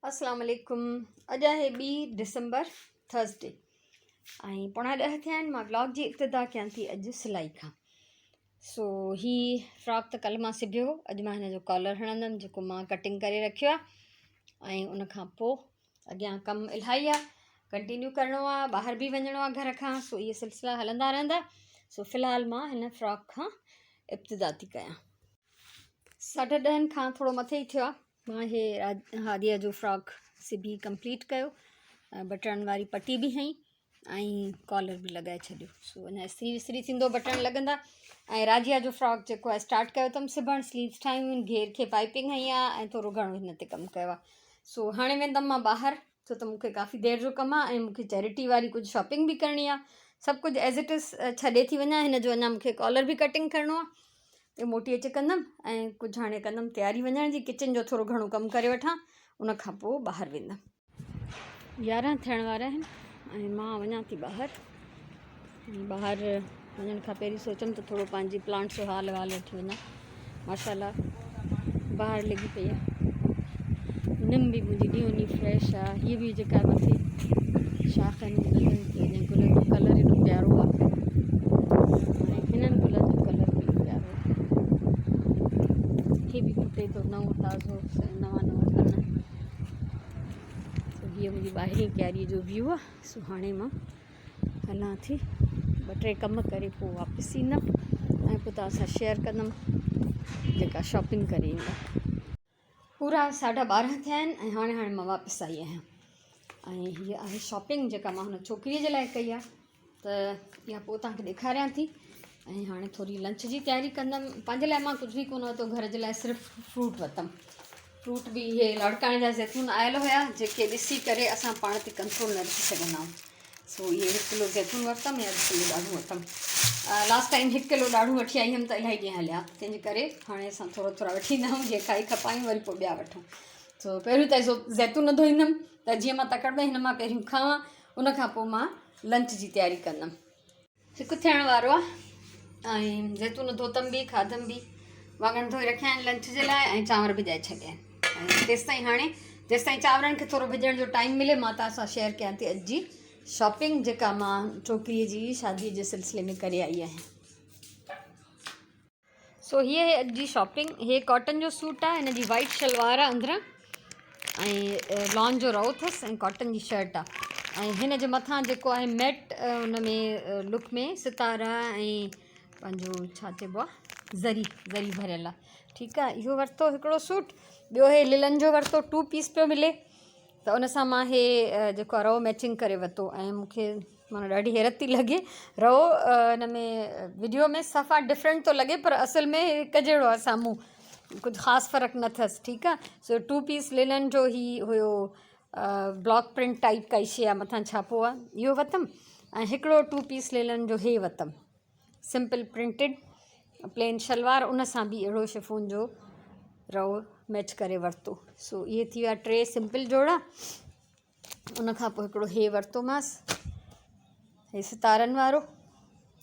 اسلام عليڪم اڄ آهي ٻي ڊسمبر ٿرسڊي ۽ پوڻا ڏهه ٿيا آهن مان ولاگ جي ابتدا ڪيان ٿي اڄ سلائي کان سو هي فراڪ ته ڪلهه مان سبيو هو اڄ مان هن جو ڪالر هڻندم جيڪو مان ڪٽنگ ڪري رکيو آهي ۽ ان کان پوء اڳيان ڪم الاهي آهي ڪنٽينيو ڪرڻو آهي ٻاهر به وڃڻو آهي گهر کان سو اهي سلسلا هلندا رهندا سو في الحال مان هن فراڪ کان ابتدا ٿي ڪيان ساڍا ڏهن کان ٿورو مٿي ئي ٿيو آهي مان هي هاديء جو فراڪ سبي ڪمپليٽ ڪيو بٽڻ واري پٽي به هنئي ۽ ڪالر به لڳائي ڇڏيو سو اڃا استري وستري ٿيندو بٽڻ لڳندا ۽ راجيا جو فراڪ جيڪو آهي اسٽارٽ ڪيو اٿم سبڻ سليوز ٺاهيون آهن گهير کي پائپنگ هنئي آهي ۽ ٿورو گهڻو هن تي ڪم ڪيو آهي سو هاڻي ويندم مان ٻاهر ڇو ته مونکي ڪافي دير جو ڪم آهي ۽ مونکي چيرٽي واري ڪجهه شاپنگ به ڪرڻي آهي سڀ ڪجهه ايز it از ڇڏي ٿي وڃان هن جو اڃا مونکي ڪالر به ڪٽنگ ڪرڻو آهي تي موٽي اچي ڪندم ۽ ڪجهه هاڻي ڪندم تياري وڃڻ جي ڪچن جو ٿورو گهڻو ڪم ڪري وٺان ان کان پوء ٻاهر ويندم. يارهن ٿيڻ وارا آهن ۽ مان وڃان ٿي ٻاهر ۽ ٻاهر وڃڻ کان پهرين سوچيم ته ٿورو پنهنجي پلانٽس جو حال احوال وٺي وڃان ماشاء الله باهر لڳي پئي آهي نم به منهنجي ڏينهون ڏينهن فريش آهي هيء به جيڪا مٿي شاخ آهن گلن جي گلن جو ڪلر ايڏو پيارو آهي ۽ هنن گلن جو ڪلر به ايڏو پيارو آهي هي به ڦٽي ٿو نئون تازو نوان نوان پن سو هيء منهنجي ٻاهرين ڪياريء جو ويو آهي سو هاڻي مان هلان ٿي ٻه ٽي ڪم ڪري پوء واپس ايندم ۽ پوء توهان سان شيئر ڪندم جيڪا شاپنگ ڪري ايندم. پورا ساڍا ٻارهن ٿيا آهن ۽ هاڻي هاڻي مان واپس آئي آهيان ۽ هيء آهي شاپنگ جيڪا مان هن ڇوڪريء جي لاء ڪئي آهي ته اها پوء توهان کي ڏيکاريان ٿي ۽ هاڻي ٿوري لنچ جي تياري ڪندم پنهنجي لاء مان ڪجهه به ڪونه ورتو گهر جي لاء صرف فروٽ ورتم فروٽ به اهي لاڙڪاڻي جا زيتون آيل هيا جيڪي ڏسي ڪري اسان پاڻ تي ڪنٽرول نه رکي سگهندا آهيون سو اهي هڪ ڪلو زيتون ورتم ۽ اڌ ڪلو ڏاڙهون ورتم لاسٽ ٽائيم هڪ ڪلو ڏاڙهون وٺي آئي هيم ته الاهي ڏينهن هليا تنهن جي ڪري هاڻي اسان ٿورا ٿورا وٺي ايندا آهيون جيئن کائي کپايون وري پوء ٻيا وٺون سو پهريون ته زيتون نه ڌوئيندم ته جيئن مان تڪڙ ۾ هن مان پهريون کاوان ان کان پوء مان لنچ جي تياري ڪندم هڪ ٿيڻ وارو آ ۽ زيتون ڌوتم به کاڌم به واڱڻ ڌوئي رکيا آهن لنچ جي لاء ۽ چانور ڀڄائي ڇڏيا آهن ۽ تيستائين هاڻي جيستائين چانورن کي ٿورو ڀڄڻ جو ٽائيم ملي مان توهان سان شيئر ڪيان ٿي اڄ جي شاپنگ جيڪا مان ڇوڪري جي شادي جي سلسلي ۾ ڪري آئي آهيان. سو هيء آهي اڄ جي شاپنگ هي ڪاٽن جو سوٽ آهي هن جي وائٽ شلوار آهي اندران ۽ لان جو رئو اٿس ۽ ڪاٽن جي شرٽ آهي ۽ هن جي مٿان جيڪو آهي ميٽ ان ۾ لڪ ۾ ستارا ۽ پنهنجو ڇا چئبو آهي زري زري ڀريل آهي ٺيڪ آهي اهو ورتو هڪڙو سوٽ ٻيو هي للن جو ورتو ٽو پيس پيو ملي ته ان سان مان هي جيڪو آهي رئو ميچنگ ڪري ورتو ۽ مون کي معنيٰ ڏاڍي حيرت ٿي لڳي رئو هن ۾ وڊيو ۾ صفا ڊفرنٽ ٿو لڳي پر اصل ۾ هڪ جهڙو آهي سامهون ڪجهه خاص فرق نه اٿس ٺيڪ آهي سو ٽو پيس لينن جو هي هيو بلاڪ پرنٽ ٽائپ ڪائي شي آهي مٿان ڇاپو آهي اهو ورتم ۽ هڪڙو ٽو پيس لينن جو هي ورتم سمپل پرنٽيڊ پلين شلوار ان سان به اهڙو شفون جو رئو ميچ ڪري ورتو سو اهي ٿي ويا ٽي سمپل جوڙا ان کان پوء هڪڙو هي ورتومانس هي ستارن وارو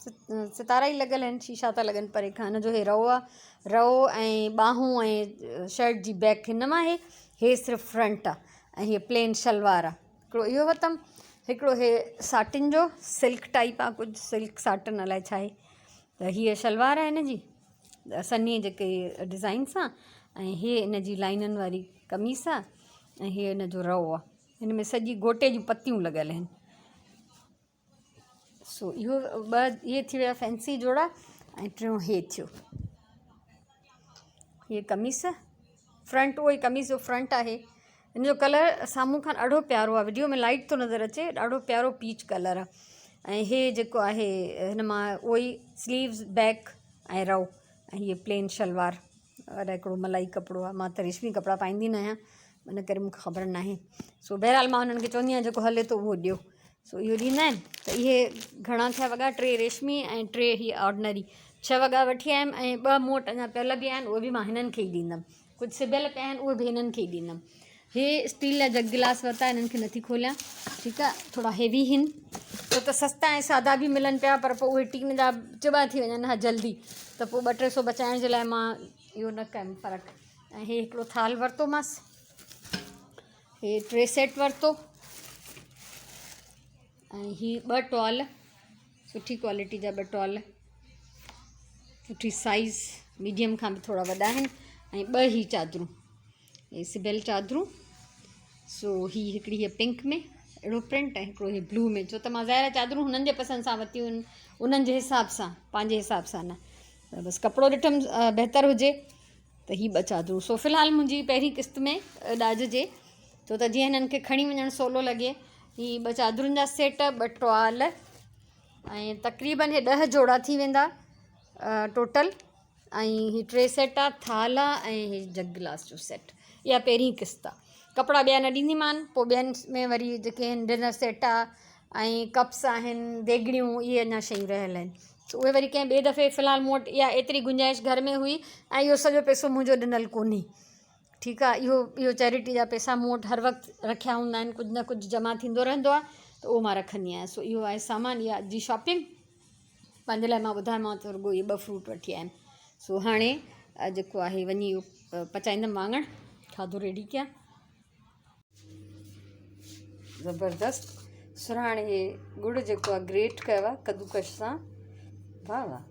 ستارا ئي لڳل آهن شيشا ٿا لڳن پري کان هن جو هي رئو آهي رئو ۽ ٻانهون ۽ شرٽ جي بيڪ هن مان آهي هي صرف فرنٽ آهي ۽ هيء پلين شلوار آهي هڪڙو اهو ورتم هڪڙو هي ساٽن جو سلڪ ٽائپ آهي ڪجهه سلڪ ساٽن الائي ڇا آهي ته هيء شلوار آهي هن جي سنهي جيڪي ڊزائن سان ۽ هي ان جي لائنن واري قميص آهي ۽ هي ان جو رئو آهي هن ۾ سڄي گوٽي جون پتيون لڳل آهن سو اهو ٻه اهي ٿي ويا فينسي جوڙا ۽ ٽيون هي ٿيو هي قميص فرنٽ اهو ئي قميص جو فرنٽ آهي هن جو ڪلر سامهون کان ڏاڍو پيارو آهي وڊيو ۾ لائٽ ٿو نظر اچي ڏاڍو پيارو پيچ ڪلر آهي ۽ هي جيڪو آهي هن مان اهو ئي سليوز بيڪ ۽ رئو ۽ هيء پلين شلوار الاء هڪڙو ملائي ڪپڙو آهي مان ته ريشمي ڪپڙا پائيندي نه آهيان ان ڪري مونکي خبر ناهي سو بهرحال مان هنن کي چوندي آهيان جيڪو هلي ٿو اهو ڏيو سو اهو ڏيندا آهن ته اهي گهڻا ٿيا وڳا ٽي ريشمي ۽ ٽي هي آرڊنري ڇهه وڳا وٺي آيم ۽ ٻه مون وٽ اڃا پيل به آهن اهي به مان هنن کي ئي ڏيندم ڪجهه سبيل پيا آهن اهي به هنن کي ئي ڏيندم. هي اسٽيل جا جگ گلاس ورتا هنن کي نٿي کوليان ٺيڪ آ ٿورا هيوي هن ڇو ته سستا ۽ سادا به ملن پيا پر پوء اهي ٽين جا چٻا ٿي وڃن ها جلدي ته پوء ٻه ٽي سو بچائڻ جي لاء مان اهو نه ڪيم فرق ۽ هي هڪڙو ٿال ورتومانس. هي ٽي سيٽ ورتو ۽ هي ٻه ٽوال سٺي ڪوالٽي جا ٻه ٽوال سٺي سائز ميڊيم کان به ٿورا وڏا آهن ۽ ٻه هي چادرون هي سبيل چادرون سو هي هڪڙي هي پنڪ ۾ اهڙو پرنٽ ۽ هڪڙو هي بلو ۾ ڇو ته مان ظاهر آهي چادرون هنن جي پسند سان ورتيون آهن انهن جي حساب سان پنهنجي حساب سان نه بس ڪپڙو ڏٺم بهتر هجي ته هي ٻه چادرون سو في الحال منهنجي پهرين قسط ۾ ڏاج جي ڇو ته جيئن هنن کي کڻي وڃڻ سولو لڳي هي ٻه چادرن جا سيٽ ٻه ٽوال ۽ تقريبن هي ڏهه جوڙا ٿي ويندا ٽوٽل ۽ هي ٽي سيٽ آ ٿال آ ۽ هي جگ گلاس جو سيٽ اها پهرين قسط آ ڪپڙا ٻيا نه ڏينديمان پوء ٻين ۾ وري جيڪي آهن ڊنر سيٽ آ ۽ ڪپس آهن ديڳڙيون اهي اڃا شيون رهيل آهن سو اهي وري ڪنهن ٻئي دفعي في الحال مون وٽ اها ايتري گنجائش گهر ۾ هئي ۽ اهو سڄو پئسو منهنجو ڏنل ڪونهي ٺيڪ آهي اهو اهو چيرٽي جا پئسا مون وٽ هر وقت رکيا هوندا آهن ڪجهه نه ڪجهه جمع ٿيندو رهندو آهي ته اهو مان رکندي آهيان سو اهو آهي سامان اها اڄ جي شاپنگ پنهنجي لاء مان ٻڌايومانو ته رڳو اهي ٻه فروٽ وٺي آيم سو هاڻي جيڪو آهي وڃي اهو پچائيندم واڱڻ کاڌو ريڊي ڪيان زبردست سرهاڻ هي ڳڙ جيڪو آ گريٽ ڪيو آ ڪدوڪش سان واهه واهه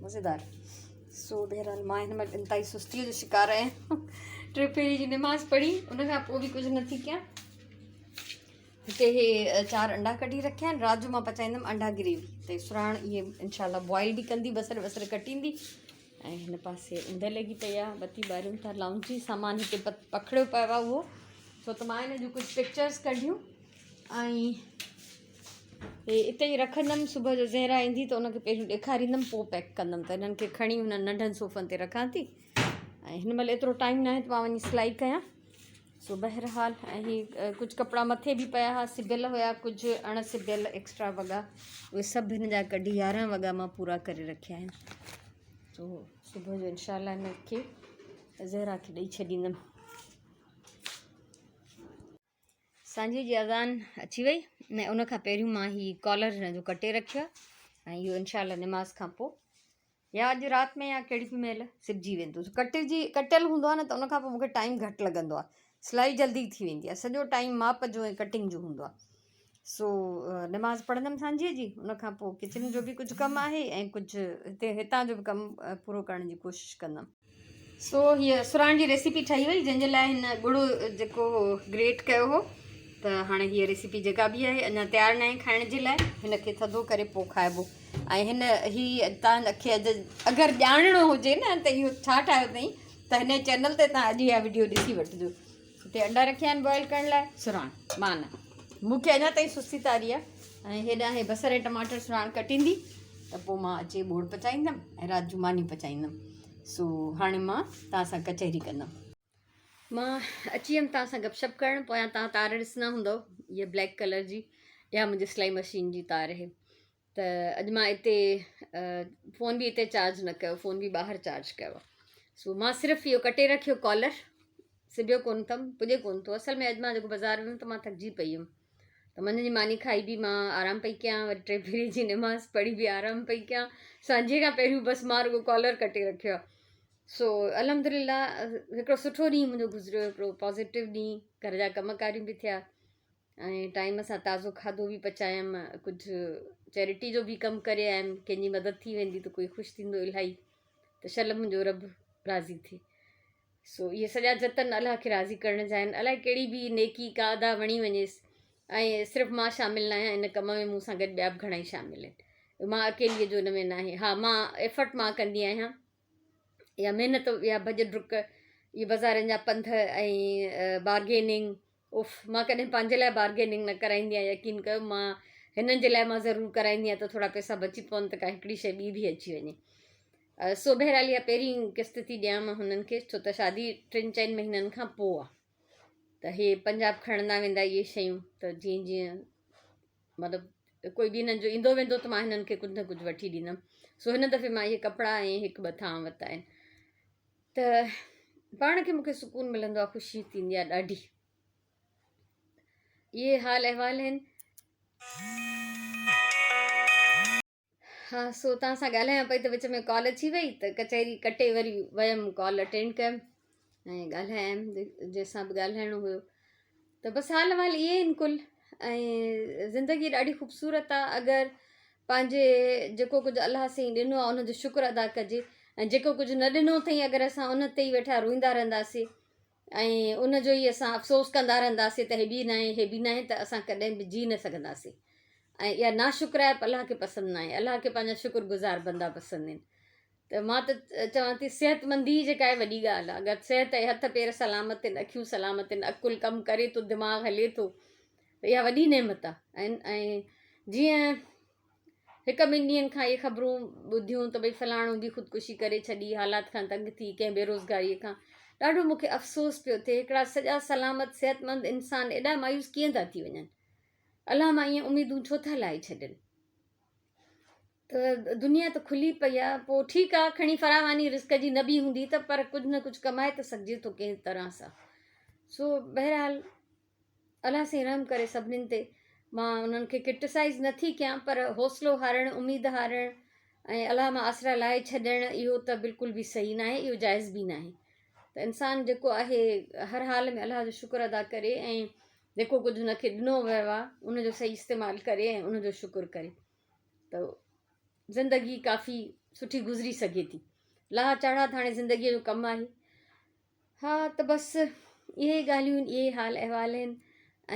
مزيدار سو بهرحال مان هن مهل انتهائي سستي جو شڪار آهيان ٽي پهري جي نماز پڙهي ان کان پوء به ڪجهه نٿي ڪيان هتي هي چار انڊا ڪڍي رکيا آهن رات جو مان پچائيندم انڊا گريوي ته سرهاڻ اهي انشاء الله بوائل به ڪندي بصر وصر ڪٽيندي ۽ هن پاسي اوندهه لڳي پئي آهي بتي ٻاريون ٿا لائونج جي سامان هتي پکڙيو پيو آهي اهو ڇو ته مان هن جون ڪجهه پڪچرس ڪڍيون ۽ هي اتي ئي رکندم صبح جو زهرا ايندي ته ان کي پهريون ڏيکاريندم پوء پيڪ ڪندم ته هنن کي کڻي هنن ننڍن صوفن تي رکان ٿي ۽ هن مهل ايترو ٽائيم ناهي ته مان وڃي سلائي ڪيان سو بهرحال ۽ هي ڪجهه ڪپڙا مٿي به پيا هئا سبيل هيا ڪجهه اڻ سبيل ايڪسٽرا وڳا اهي سڀ هن جا ڪڍي يارهن وڳا مان پورا ڪري رکيا آهن سو صبح جو انشاء الله هن کي زهرا کي ڏئي ڇڏيندم سانجهي جي اذان اچي وئي ۽ ان کان پهريون مان هي ڪالر هن جو ڪٽي رکيو آهي ۽ اهو انشاء الله نماز کان پوء يا اڄ رات ۾ يا ڪهڙي به مهل سبجي ويندو ڪٽجي ڪٽيل هوندو آهي نه ته ان کان پوء مونکي ٽائيم گهٽ لڳندو آهي سلائي جلدي ٿي ويندي آهي سڄو ٽائيم ماپ جو ۽ ڪٽنگ جو هوندو آهي سو نماز پڙهندم سانجهيء جي ان کان پوء ڪچن جو به ڪجهه ڪم آهي ۽ ڪجهه هتي هتان جو به ڪم پورو ڪرڻ جي ڪوشش ڪندم سو هيء سراڻ جي ريسيپي ٺهي وئي جنهن جي لاء هن ڳڙ جيڪو هو گريٽ ڪيو هو ته هاڻي هيء ريسيپي جيڪا به آهي اڃا تيار ناهي کائڻ جي لاء هن کي ٿڌو ڪري پوء کائبو ۽ هن هي تان کي اڄ اگر ڄاڻڻو هجي نه ته اهو ڇا ٺاهيو اٿئي ته هن چينل تي تان اڄ اها وڊيو ڏسي وٺجو هتي انڊا رکيا آهن بوائل ڪرڻ لاء سراڻ مان نه مون کي اڃا تائين سستي تاري آهي ۽ هيڏانهن هي بصر ۽ ٽماٽر سراڻ ڪٽيندي ته پوء مان اچي ٻوڙ پچائيندم ۽ رات جون مانيون پچائيندم سو هاڻي مان توهان سان ڪچهري ڪندم. مان اچي ويم توهان سان گپ شپ ڪرڻ پويان توهان تار ڏسندا هوندؤ هيء بليڪ ڪلر جي اها منهنجي سلائي مشين جي تار آهي ته اڄ مان اتي فون به اتي چارج نه ڪيو فون به ٻاهر چارج ڪيو سو مان صرف اهو ڪٽي رکيو ڪالر سبيو ڪونه اٿم پڄي ڪونه ٿو اصل ۾ اڄ مان جيڪو بازار ويم ته مان ٿڪجي پئي هيم ته منجهند جي ماني کائي به مان آرام پئي ڪيان وري ٽي ڦيري جي نماز پڙهي به آرام پئي ڪيان سانجهي کان پهريون بس مان رڳو ڪالر ڪٽي رکيو آهي سو الحمد لله هڪڙو سٺو ڏينهن منهنجو گذريو هڪڙو پازيٽو ڏينهن گهر جا ڪم ڪاريون به ٿيا ۽ ٽائيم سان تازو کاڌو به پچايم ڪجهه چيرٽي جو به ڪم ڪري آيم ڪنهن جي مدد ٿي ويندي ته ڪوئي خوش ٿيندو الاهي ته شل منهنجو رب راضي ٿئي سو اهي سڄا جتن الله کي راضي ڪرڻ جا آهن. الائي ڪهڙي به نيڪي ڪا ادا وڻي وڃيس ۽ صرف مان شامل ناهيان ان ڪم ۾ مون سان گڏ ٻيا به گهڻائي شامل آهن. مان اڪيليء جو ان ۾ ناهي. ها مان ايفرٽ مان ڪندي آهيان يا محنت يا ڀڄ ڊڪ اهي بازارن جا پنڌ ۽ بارگيننگ if مان ڪڏهن پنهنجي لاء بارگيننگ نه ڪرائيندي آهيان يقين ڪيو مان هنن جي لاء مان ضرور ڪرائيندي آهيان ته ٿورا پئسا بچي پون ته ڪا هڪڙي شيء ٻي به اچي وڃي سو بهرحال اها پهرين قسط ٿي ڏيان مان هنن کي ڇو ته شادي ٽن چئن مهينن کان پوء آهي ته هي پنجاب کڻندا ويندا اهي شيون ته جيئن جيئن مطلب ڪوئي به هنن جو ايندو ويندو ته مان هنن کي ڪجهه نه ڪجهه وٺي ڏيندم سو هن دفعي مان اهي ڪپڙا ۽ هڪ ٻه ٿانء ورتا آهن ته پاڻ کي مونکي سڪون ملندو آهي خوشي ٿيندي آهي ڏاڍي اهي حال احوال آهن ها سو توهان سان ڳالهايان پئي ته وچ ۾ ڪال اچي وئي ته ڪچهري ڪٽي وري ويم ڪال اٽينڊ ڪيم ۽ ڳالهايم جنهن سان به ڳالهائڻو هيو. ته بس حال احوال اهي آهن ڪل ۽ زندگي ڏاڍي خوبصورت آ اگر پنهنجي جيڪو ڪجهه الله سائين ڏنو آ ان جو شڪر ادا ڪجي ۽ جيڪو ڪجهه نه ڏنو اٿئي اگر اسان ان تي ئي ويٺا روئيندا رهنداسي ۽ ان جو ئي اسان افسوس ڪندا رهنداسي ته هي به ناهي هي به ناهي ته اسان ڪڏهن به جي نه سگهنداسي ۽ اها ناشڪرائپ الله کي پسند ناهي الله کي پنهنجا شڪر گذار بندا پسند آهن ته مان ته چوان ٿي صحتمندي جيڪا آهي وڏي ڳالهه آهي اگر صحت ۽ هٿ پير سلامت آهن اکيون سلامت آهن عقل ڪم ڪري ٿو دماغ هلي ٿو ته اها وڏي نعمت آهي ۽ جيئن هڪ ٻن ڏينهن کان اهي خبرون ٻڌيون ته ڀئي فلاڻو به خودڪشي ڪري ڇڏي حالات کان تنگ ٿي ڪنهن بيروزگاري کان ڏاڍو مون کي افسوس پيو ٿئي هڪڙا سڄا سلامت صحتمند انسان ايڏا مايوس ڪيئن ٿا ٿي وڃن الله مان ائين اميدون ڇو ٿا لاهي ڇڏن ته دنيا ته کلي پئي آ پوء ٺيڪ آ کڻي فراواني رزق جي نه به هوندي ته پر ڪجهه نه ڪجهه ڪمائي ته سگهجي ٿو ڪنهن طرح سان سو بهرحال الله سائين رحم ڪري سڀنين تي مان انهن کي ڪرٽيسائز نه ٿي ڪيان پر حوصلو هارڻ اميد هارڻ ۽ الله مان آسرا لاهي ڇڏڻ اهو ته بلڪل به صحيح ناهي اهو جائز به ناهي ته انسان جيڪو آهي هر حال ۾ الله جو شڪر ادا ڪري ۽ جيڪو ڪجهه هن کي ڏنو ويو آهي ان جو صحيح استعمال ڪري ۽ ان جو شڪر ڪري ته زندگي ڪافي سٺي گذري سگهي ٿي. لاها چاڙها ته هاڻي زندگيء جو ڪم آهي. ها ته بس اهي ئي ڳالهيون آهن، اهي ئي حال احوال آهن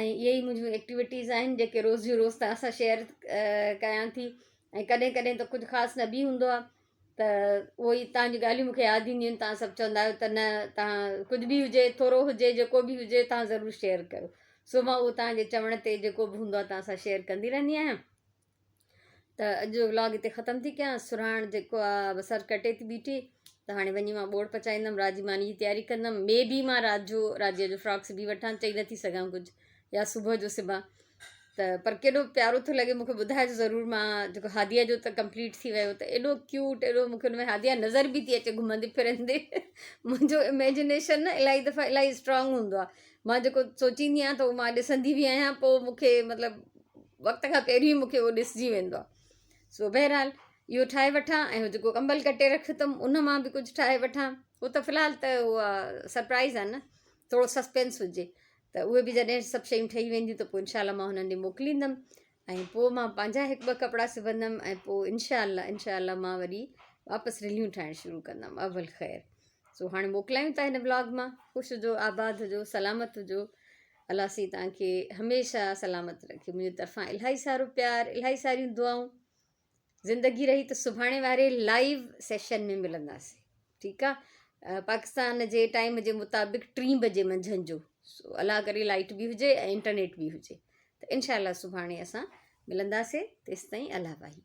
۽ اهي ئي منهنجون ايڪٽيوٽيز آهن جيڪي روز جون روز توهان سان شيئر ڪيان ٿي ۽ ڪڏهن ڪڏهن ته ڪجهه خاص نه به هوندو آهي ته اهو ئي توهان جون ڳالهيون مون کي ياد اينديون آهن توهان سڀ چوندا آهيو ته نه توهان ڪجهه به هجي ٿورو هجي جيڪو به هجي توهان ضرور شيئر ڪيو سو مان اهو توهان جي چوڻ تي جيڪو به هوندو آهي توهان سان شيئر ڪندي رهندي آهيان ته اڄ جو ولاگ هتي ختم ٿي ڪيان سرهاڻ جيڪو آ بصر ڪٽي ٿي بيٺي ته هاڻي وڃي مان ٻوڙ پچائيندم رات جي ماني جي تياري ڪندم مي بي مان رات جو راجيه جو فراڪ سبي وٺان چئي نٿي سگهان ڪجهه يا صبح جو سبان ته پر ڪيڏو پيارو ٿو لڳي مونکي ٻڌائجو ضرور مان جيڪو هاديه جو ته ڪمپليٽ ٿي ويو ته ايڏو ڪيوٽ ايڏو مونکي ان ۾ هاديه نظر به ٿي اچي گهمندي ڦرندي منهنجو اميجنيشن نه الاهي دفعا الاهي اسٽرانگ هوندو آهي مان جيڪو سوچيندي آهيان ته اهو مان ڏسندي به آهيان پوء مونکي مطلب وقت کان پهريون ئي مونکي اهو ڏسجي ويندو آهي سو بهرحال اهو ٺاهي وٺان ۽ جيڪو ڪمبل ڪٽي رکيو اٿم ان مان به ڪجهه ٺاهي وٺان اهو ته في الحال ته اها سرپرائز آهي نه ٿورو سسپينس هجي ته اهي به جڏهن سڀ شيون ٺهي وينديون ته پوء انشاء الله مان هنن ڏي موڪليندم ۽ پوء مان پنهنجا هڪ ٻه ڪپڙا سبندم ۽ پوء انشاء الله انشاء الله مان وري واپس رليون ٺاهڻ شروع ڪندم اول خير سو هاڻي موڪلايون ٿا هن بلاگ مان خوش هجو آباد هجو سلامت هجو الله سائين توهان کي هميشه سلامت رکي منهنجي طرفان الاهي سارو پيار الاهي ساريون دعائون زندگي رهي ته سڀاڻي واري لائيو سيشن ۾ ملنداسين ٺيڪ آ پاڪستان جي ٽائيم جي مطابق ٽين بجي منجهند جو سو الله ڪري لائيٽ به هجي ۽ انٽرنيٽ به هجي ته انشاء الله سڀاڻي اسان ملنداسين تيستائين الله واهي.